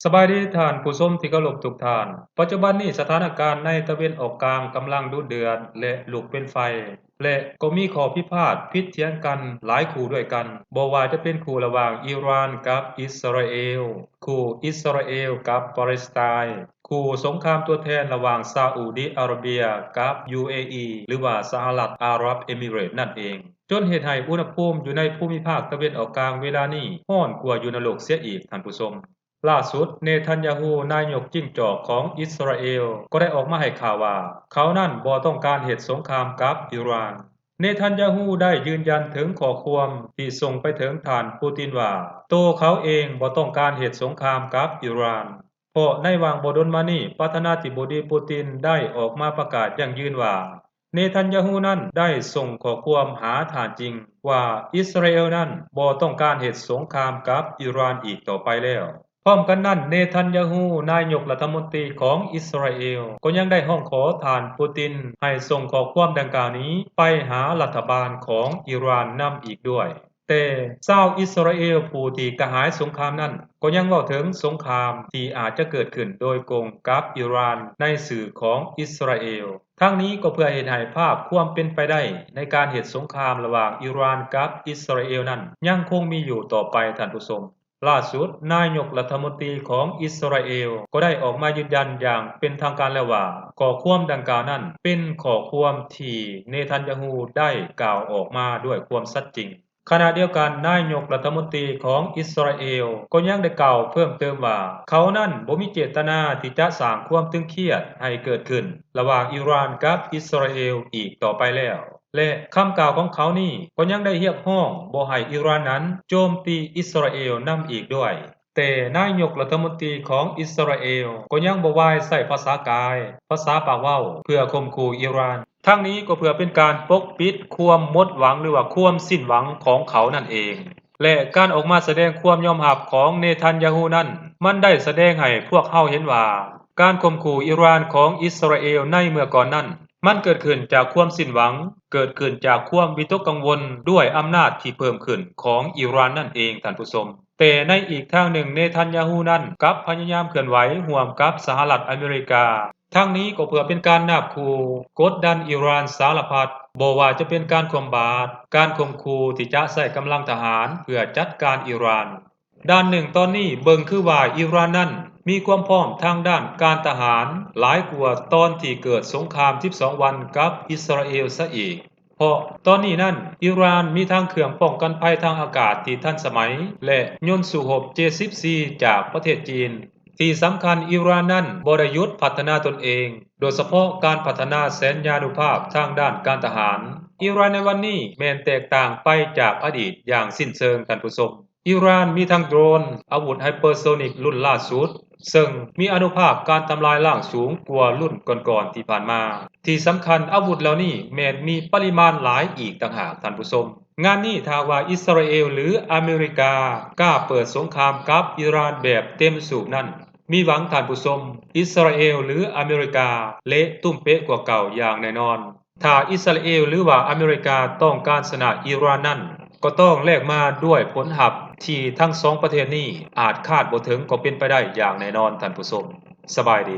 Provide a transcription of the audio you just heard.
ສະບາຍດີທ່ານຜູ້ຊົມທີ່ເຄົາລົບທຸກທ່ານ. ປັດຈຸບັນນີ້ສະຖານະການໃນຕາເວັນອອກກາງກຳລັງດຸເດືອດ ແລະ ລຸກເປັນໄຟ ແລະ ກໍມີຂໍ້ພິພາດຜິດຖຽງກັນຫຼາຍຄູ່ດ້ວຍກັນ, ບໍ່ວ່າຈະເປັນຄູ່ລະຫວ່າງອີຣານກັບອິດສະຣາເອວ, ຄູ່ອິດສະຣາເອວກັບປາເລສໄຕ, ຄູ່ສົງຄາມຕົວແທນລະຫວ່າງຊາອຸດີອາຣາເບຍກັບຢູເອອີ ຫຼືວ່າສະຫະລັດອາຣັບເອມິເຣດນັ້ນເອງ, ຈົນເຮັດໃຫ້ອຸນຫະພູມຢູ່ໃນພູມິພາກຕາເວັນອອກກາງເວລານີ້ຮ້ອນກວ່າຢູ່ນະໂລກເສຍອີກ, ທ່ານຜູ້ຊົມ. ລ່າສຸດ, ເນທັນຍາຮູ້ ນາຍົກຈິ້ງຈອກຂອງອິດສະຣາເອວ ກໍໄດ້ອອກມາໃຫ້ຂ່າວວ່າ ເຂົານັ້ນບໍ່ຕ້ອງການເຮັດສົງຄາມກັບອີຣານ. ເນທັນຍາຮູ້ໄດ້ຢືນຢັນເຖິງຂໍ້ຄວາມທີ່ສົ່ງໄປເຖິງທ່ານປູຕິນວ່າ ໂຕເຂົາເອງບໍ່ຕ້ອງການເຮັດສົງຄາມກັບອີຣານ, ເພາະໃນຫວ່າງບໍ່ດົນມານີ້ ປະທານາທິບໍດີປູຕິນໄດ້ອອກມາປະກາດຢັ້ງຢືນວ່າ ເນທັນຍາຮູ້ນັ້ນໄດ້ສົ່ງຂໍ້ຄວາມຫາທ່ານຈິງວ່າ ອິດສະຣາເອວນັ້ນບໍ່ຕ້ອງການເຮັດສົງຄາມກັບອີຣານອີກຕໍ່ໄປແລ້ວ. ພ້ອມກັນນັ້ນ, ເນທັນຍາຮູ້ ນາຍົກລັດຖະມົນຕີຂອງອິດສະຣາເອວ ກໍຍັງໄດ້ຮ້ອງຂໍທ່ານປູຕິນໃຫ້ສົ່ງຂໍ້ຄວາມດັ່ງກ່າວນີ້ໄປຫາລັດຖະບານຂອງອີຣານນຳອີກດ້ວຍ. ແຕ່ຊາວອິດສະຣາເອວຜູ້ທີ່ກະຫາຍສົງຄາມນັ້ນ ກໍຍັງເວົ້າເຖິງສົງຄາມທີ່ອາດຈະເກີດຂຶ້ນໂດຍກົງກັບອີຣານໃນຊື່ຂອງອິດສະຣາເອວ. ທັງນີ້ກໍເພື່ອເຮັດໃຫ້ພາບຄວາມເປັນໄປໄດ້ໃນການເຮັດສົງຄາມລະຫວ່າງອີຣານກັບອິດສະຣາເອວນັ້ນຍັງຄົງມີຢູ່ຕໍ່ໄປ, ທ່ານຜູ້ຊົມ. ລ່າສຸດ, ນາຍົກລັດຖະມົນຕີຂອງອິດສະຣາເອວກໍໄດ້ອອກມາຢືນຢັນຢ່າງເປັນທາງການແລ້ວວ່າ ຂໍ້ຄວາມດັ່ງກ່າວນັ້ນເປັນຂໍ້ຄວາມທີ່ເນທັນຍາຮູ້ໄດ້ກ່າວອອກມາດ້ວຍຄວາມສັດຈິງ. ຂະນະດຽວກັນ, ນາຍົກລັດຖະມົນຕີຂອງອິດສະຣາເອວກໍຍັງໄດ້ກ່າວເພີ່ມເຕີມວ່າ ເຂົານັ້ນບໍ່ມີເຈດຕະນາທີ່ຈະສ້າງຄວາມຕຶງຄຽດໃຫ້ເກີດຂຶ້ນລະຫວ່າງອີຣານກັບອິດສະຣາເອວອີກຕໍ່ໄປແລ້ວ. ແລະ ຄຳກ່າວຂອງເຂົານີ້ກໍຍັງໄດ້ຮຽກຮ້ອງບໍ່ໃຫ້ອີຣານນັ້ນໂຈມຕີອິດສະຣາເອວນຳອີກດ້ວຍ. ແຕ່ນາຍົກລັດຖະມົນຕີຂອງອິດສະຣາເອວກໍຍັງບໍ່ວາຍໃຊ້ພາສາກາຍ, ພາສາປາກເວົ້າ ເພື່ອຂົ່ມຂູ່ອີຣານ. ທັງນີ້ກໍເພື່ອເປັນການປົກປິດຄວາມໝົດຫວັງ ຫຼືວ່າຄວາມສິ້ນຫວັງຂອງເຂົານັ້ນເອງ. ແລະ ການອອກມາສະແດງຄວາມຍອມຮັບຂອງເນທັນຍາຮູ້ນັ້ນ ມັນໄດ້ສະແດງໃຫ້ພວກເຮົາເຫັນວ່າ ການຂົ່ມຂູ່ອີຣານຂອງອິດສະຣາເອວໃນເມື່ອກ່ອນນັ້ນ ມັນເກີດຂຶ້ນຈາກຄວາມສິ້ນຫວັງ, ເກີດຂຶ້ນຈາກຄວາມວິຕົກກັງວົນດ້ວຍອຳນາດທີ່ເພີ່ມຂຶ້ນຂອງອີຣານນັ້ນເອງ, ທ່ານຜູ້ຊົມ. ແຕ່ໃນອີກທາງໜຶ່ງ, ເນທັນຍາຮູ້ນັ້ນກັບພະຍາຍາມເຄື່ອນໄຫວຮ່ວມກັບສະຫະລັດອາເມລິກາ. ທັງນີ້ກໍເພື່ອເປັນການນາບຂູ່ກົດດັນອີຣານສາລະພັດ, ບໍ່ວ່າຈະເປັນການຄວ່ຳບາດ, ການຂົ່ມຂູ່ທີ່ຈະໃຊ້ກຳລັງທະຫານເພື່ອຈັດການອີຣານ. ດ້ານໜຶ່ງຕອນນີ້ເບິ່ງຄືວ່າອີຣານນັ້ນມີຄວາມພ້ອມທາງດ້ານການທະຫານຫຼາຍກວ່າຕອນທີ່ເກີດສົງຄາມສິບສອງວັນກັບອິດສະຣາເອວຊະອີກ, ເພາະຕອນນີ້ນັ້ນອີຣານມີທັງເຄື່ອງປ້ອງກັນໄພທາງອາກາດທີ່ທັນສະໄໝ ແລະ ຍົນສູ້ຮົບ ເຈສິບສີ່ ຈາກປະເທດຈີນ. ທີ່ສຳຄັນ, ອີຣານນັ້ນບໍ່ໄດ້ຢຸດພັດທະນາຕົນເອງ, ໂດຍສະເພາະການພັດທະນາແສນຍານຸພາບທາງດ້ານການທະຫານ. ອີຣານໃນວັນນີ້ແມ່ນແຕກຕ່າງໄປຈາກອະດີດຢ່າງສິ້ນເຊີງ, ທ່ານຜູ້ຊົມ. ອີຣານມີທັງໂດຣນ, ອາວຸດໄຮເປີໂຊນິກລຸ້ນລ່າສຸດ, ເຊິ່ງມີອານຸພາບການທຳລາຍລ້າງສູງກວ່າລຸ້ນກ່ອນໆທີ່ຜ່ານມາ. ທີ່ສຳຄັນ, ອາວຸດເຫຼົ່ານີ້ແມ່ນມີປະລິມານຫຼາຍອີກຕ່າງຫາກ, ທ່ານຜູ້ຊົມ. ງານນີ້ຖ້າຫາກວ່າອິດສະຣາເອວ ຫຼື ອາເມລິກາ ກ້າເປີດສົງຄາມກັບອີຣານແບບເຕັມສູບນັ້ນ, ມີຫວັງ, ທ່ານຜູ້ຊົມ, ອິດສະຣາເອວ ຫຼື ອາເມລິກາ ເລະຕຸ້ມເປະກວ່າເກົ່າຢ່າງແນ່ນອນ. ຖ້າອິດສະຣາເອວ ຫຼືວ່າອາເມລິກາຕ້ອງການຊະນະອີຣານນັ້ນ, ກໍຕ້ອງແລກມາດ້ວຍຜົນຮັບທີ່ທັງສອງປະເທດນີ້ອາດຄາດບໍ່ເຖິງກໍເປັນໄປໄດ້ຢ່າງແນ່ນອນ, ທ່ານຜູ້ຊົມ. ສະບາຍດີ.